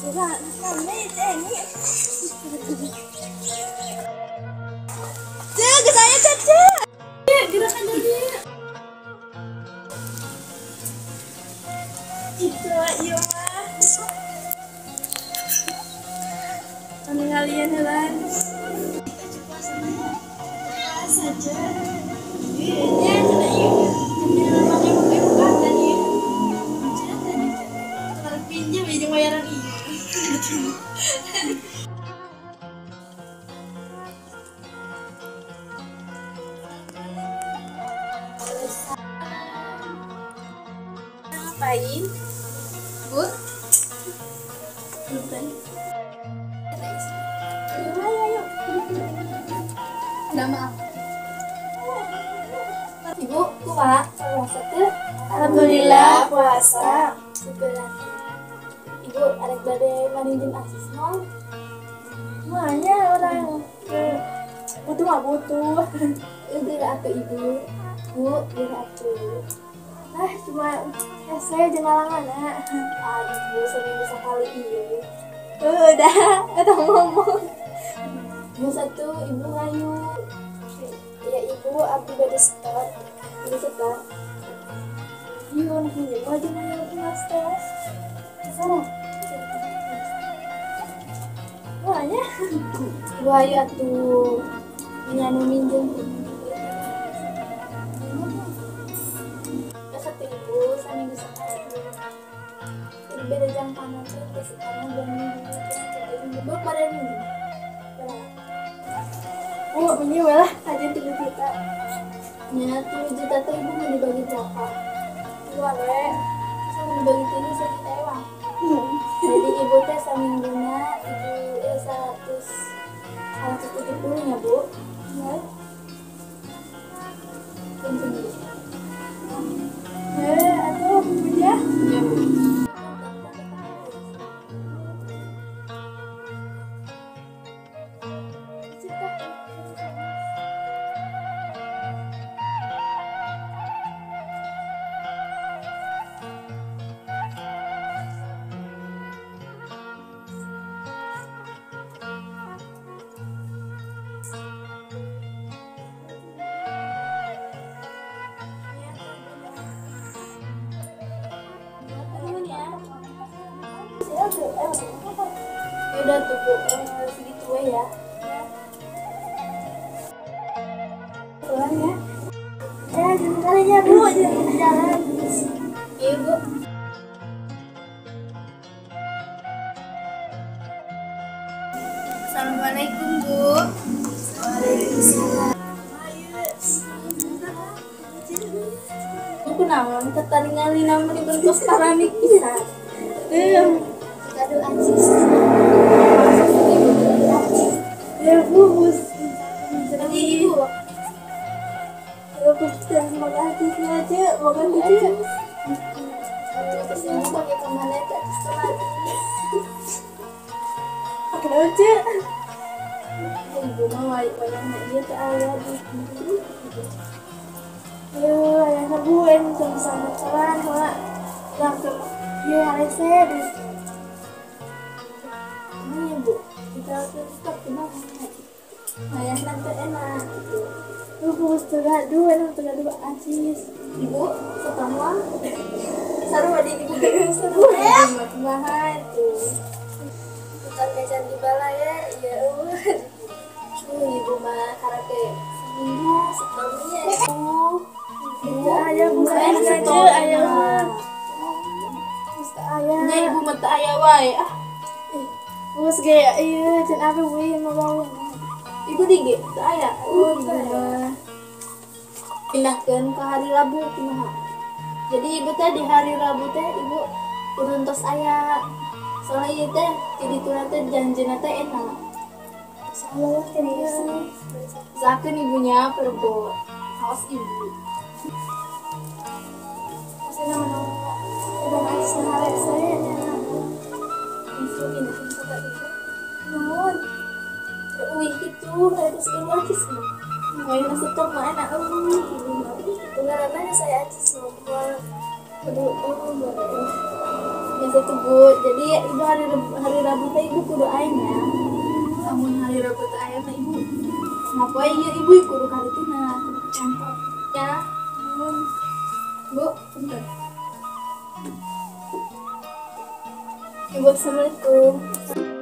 Bukan, kami ini. Cek, ke saya cek. Gerakan jadi. Itu iya mah. Peningalian helan. Kita puasa saja. Iya, cenah ieu. Cenah make buka tadi. Cenah tadi. Kalau pinjam jeung bayaran ieu. Ngapain? Bu? Bentar. Ayo, ayo. Nama apa? Ibu, kumaha? Puasa teu? Alhamdulillah puasa. Syukuran. Ibu, arek bade maninjem asis moal? Moalnya orang butuh mah butuh. Geura atuh ibu. Bu, geura atuh. Ah, cuma hese jeung ngalangan. Aduh, seminggu sekali ieu. Udah, eta ngomong. Bu satu, ibu ngayu. Ya ibu, abdi bade setor. Bade setor. Ieu nak minjem aja ngayu kelas teh. Sana. Wah, ya. Ibu ayo atuh. Nganu minjem. Ibu saminggu sekali. Beda jam panas teh sekarang jam minggu ibu pada minggu. Bu, ini lah aja 3 juta. Nya 3 juta teh ibu mau dibagi berapa? Dua we. Terus mau dibagi 3 sejuta ewang. Jadi ibu teh samingguna ibu 170 ya, Bu. Ya. Tunggu. Aduh, ya. Ya, Bu. Udah tuh Bu, segitu ya. Pulang ya. Ya, jangan kalinya Bu, jangan jalan. Iya Bu. Assalamualaikum Bu. Waalaikumsalam. Bu kunaon kataringali namun dibentuk paramik pisan. Kado acis. Ya Bu, jadi ibu. Ya Bu, terima kasih aja, makan aja. Terus ibu pakai kemana teh? Pakai aja. Ibu mah wayang ieu teh aya di. Yo, ayah bu, yang sama sama sama langsung. Ya, rese. Ini bu, kita tetap kenal. Ayah nanti enak gitu. Lu fokus tergadu, enak tergadu acis. Ibu, setama. Saru adik ibu seru ya. Kumaha tuh. Tukar kecan di balai ya, iya. Ibu mah karate seminggu setelahnya. Bu, ayah bu, aja ayah mah. Ayah. Nya ibu mah teu aya wae ah. Bus ge ieu can apa we mah bawa. Ibu di ge teu aya. Ibu mah pindahkeun ka hari Rabu kumaha. Jadi ibu teh di hari Rabu teh ibu kudu tos aya. Soalnya ieu teh di ditu teh janjina teh enak. Insyaallah teh usahakeun ibunya perbo. Saos ibu. Maksudna mana udah ngasih sehari saya nya. Masukin sampai itu. Nuhun. Uih gitu, harus acis mah. Main stop mah enak euy. Ibu mah. Pengalamannya saya acis mah. Kudu boleh. Biasa tuh, Bu. Jadi ibu hari Rabu teh ibu kudu aya nya. Lamun hari Rabu teh aya mah ibu. Ngapain ieu ibu kudu ka ditu nah, kudu ke kantor. Ya. Bu, bentar. Ibu, assalamualaikum.